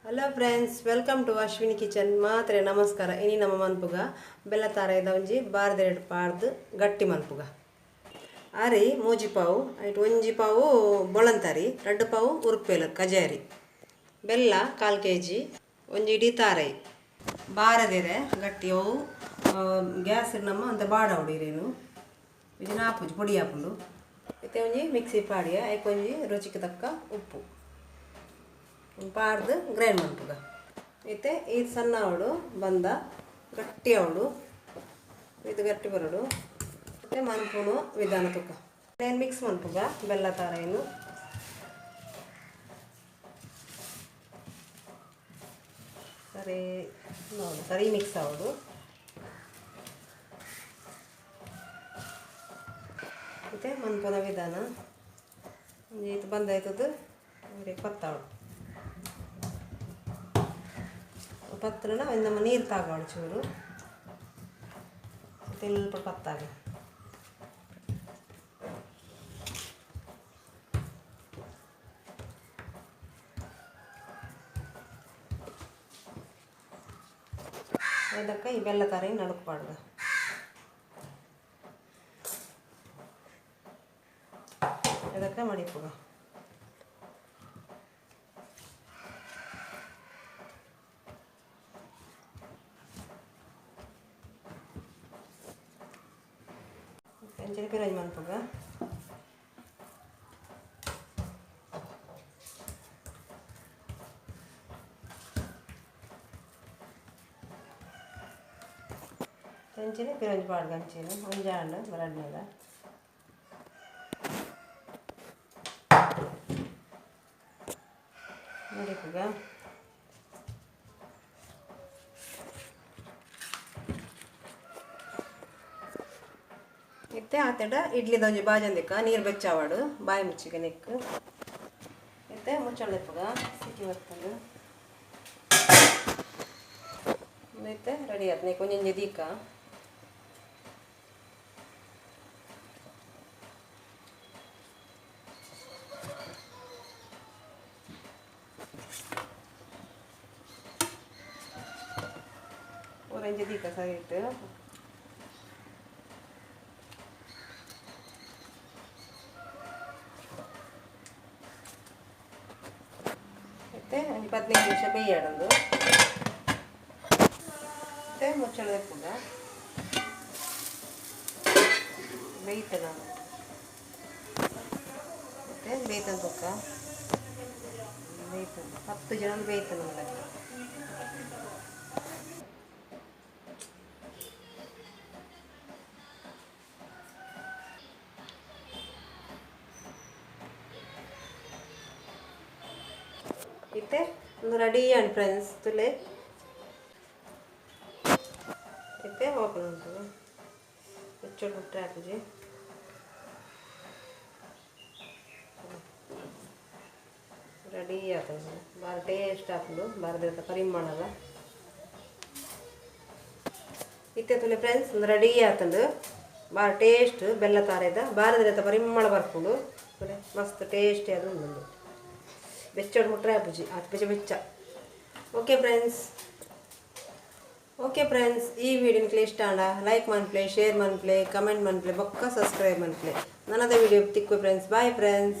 Hello friends, welcome to Ashwini kitchen. ಮಾತ್ರೆ ನಮಸ್ಕಾರ. ಇನಿ ನಮ್ಮ ಮನ್ಪುಗ ಬೆಲ್ಲ ತಾರಾಯ್ದ ಒಂಜಿ ಬಾರ್ದೆರಡು ಪಾಡ್ದು ಗಟ್ಟಿ ಮನ್ಪುಗ. ಅರಿ ಮೂಜಿ ಪಾವು, ಐಟ್ ಒಂಜಿ ಪಾವು ಬೊಳಂತರಿ, 2 ಪಾವು ಉರುಪೇಲು ಕಜಾರಿ, ಬೆಲ್ಲ 1/4 ಕೆಜಿ, ಒಂಜಿ ಇಡೀ ತಾರೈ. ಬಾರದಿರೆ ಗಟ್ಟಿ ಅವು ಗ್ಯಾಸ್ ನಮ್ಮ ಅಂತ ಬಾಡಾವಡು ಇರೇನು ಇದನ್ನ ಆಪುಜಿ ಪೊಡಿ ಆಪುಂಡು. ಇತ್ತೆ ಒಂಜಿ ಮಿಕ್ಸಿ ಪಾಡಿಯ ಐಕ್ ಒಂಜಿ ರುಚಿಗೆ ತಕ್ಕ ಉಪ್ಪು ಪಾಡ್ದು ಗ್ರೈಂಡ್ ಮನ್ಪುಗ. ಇತ್ತೆ ಇದು ಸಣ್ಣ ಅವಳು ಬಂದ ಗಟ್ಟಿ ಅವಳು, ಇದು ಗಟ್ಟಿ ಬರೋಡು. ಮತ್ತು ಮನ್ಪುನು ವಿಧಾನ ತುಕ್ಕ నేను ಮಿಕ್ಸ್ ಮನ್ಪುಗ ಬೆಲ್ಲ ತಾರಾಯಿನು. ಸರಿ ನೋಡಿ, ಸರಿ ಮಿಕ್ಸ್ ಆವಡು. ಮತ್ತು ಮನ್ಪುನ ವಿಧಾನ ಇದು ಬಂದಾಯ್ತದ ಪತ್ತಾವಳು ಪತ್ರನ ನಮ್ಮ ನೀರು ತಾಗಾಳು ಚೂರು ಸ್ವಲ್ಪ ಪತ್ತಾಗ. ಅದಕ್ಕೆ ಈ ಬೆಲ್ಲ ತಾರಿ ನಡುಕಬಾರ್ದು. ಅದಕ್ಕೆ ಮಡಿಪುಗ. ಅಂಚನೆ ಪಿರಂಜಿ ಮನ್ಪುಗ. ಅಂಚನೆ ಪಿರಂಜಿ ಪಾಡ್ಗ ಅಂಚನೆ ಒಂಜಾಂಡ್ ಬರಡ್ನೇದ ಮಡಿಪುಗ. ಇತ್ತೆ ಆತಡ ಇಡ್ಲಿದ ಒಂಜಿ ಬಾಜಂದಿಕ್ಕ ನೀರು ಬೆಚ್ಚಾವಡು ಬಾಯಿ ಮುಚ್ಚಿಗೆ ನೆಕ್. ಇತ್ತೆ ಮುಚ್ಚಳದಪ್ಪಗ ಸಿಟಿ ಬರ್ತದೆ. ಇತ್ತೆ ರೆಡಿ ಆಯ್ತು. ನೆಕ್ ಒಂಜೊಂಜಿ ದೀಕ ಒಂಜಿ ದೀಕ ಸರಿ ಇಟ್ಟು. ಮತ್ತು ಒಂದು 15 ನಿಮಿಷ ಬೇಯಾಡೋದು. ಮತ್ತು ಮುಚ್ಚಳದ ಕೂಡ ಬೇಯ್ತದ. ಮತ್ತು ಬೇಯ್ತದ ಪಕ್ಕ ಬೇಯ್ತದೆ. 10 ಜನ ಬೇಯ್ತದೆ ಲೆಕ್ಕ. ಇತ್ತೆ ಒಂದು ರೆಡಿ ಆಂಡ್ ಫ್ರೆಂಡ್ಸ್ ತುಲೆ. ಇತ್ತೆ ಓಪನ್ ಉಂಟು ಹೆಚ್ಚು ಬಿಟ್ಟರೆ ಹಾಕುಜಿ. ರೆಡಿ ಆಗ್ತದೆ. ಭಾರಿ ಟೇಸ್ಟ್ ಆಪುಂಡು, ಬಾರದಿರತ ಪರಿಮಳಲ. ಇತ್ತೆ ತುಲೆ ಫ್ರೆಂಡ್ಸ್, ಒಂದು ರೆಡಿ ಆತಂಡು. ಭಾರಿ ಟೇಸ್ಟ್ ಬೆಲ್ಲ ತಾರೇದ ಬಾರದಿರತ ಪರಿಮಳ ಬರ್ಪುಂಡು. ತುಲೆ ಮಸ್ತ್ ಟೇಸ್ಟಿ ಅದು ಉಂಡು. ಬೆಚ್ಚಡು ಮುಟ್ರೆ ಆಪುಜಿ, ಆತ್ ಬೆಚ್ಚ ಬೆಚ್ಚ. ಓಕೆ ಫ್ರೆಂಡ್ಸ್, ಓಕೆ ಫ್ರೆಂಡ್ಸ್, ಈ ವಿಡಿಯೋ ನಿಕ್ಲೆ ಇಷ್ಟ ಆಂಡ ಲೈಕ್ ಮನ್ಪ್ಲೆ, ಶೇರ್ ಮನ್ಪ್ಲೆ, ಕಮೆಂಟ್ ಮನ್ಪ್ಲೆ, ಬೊಕ್ಕ ಸಬ್ಸ್ಕ್ರೈಬ್ ಮನ್ಪ್ಲೆ. ನನದ ವಿಡಿಯೋ ತಿಕ್ಕು ಫ್ರೆಂಡ್ಸ್. Bye friends.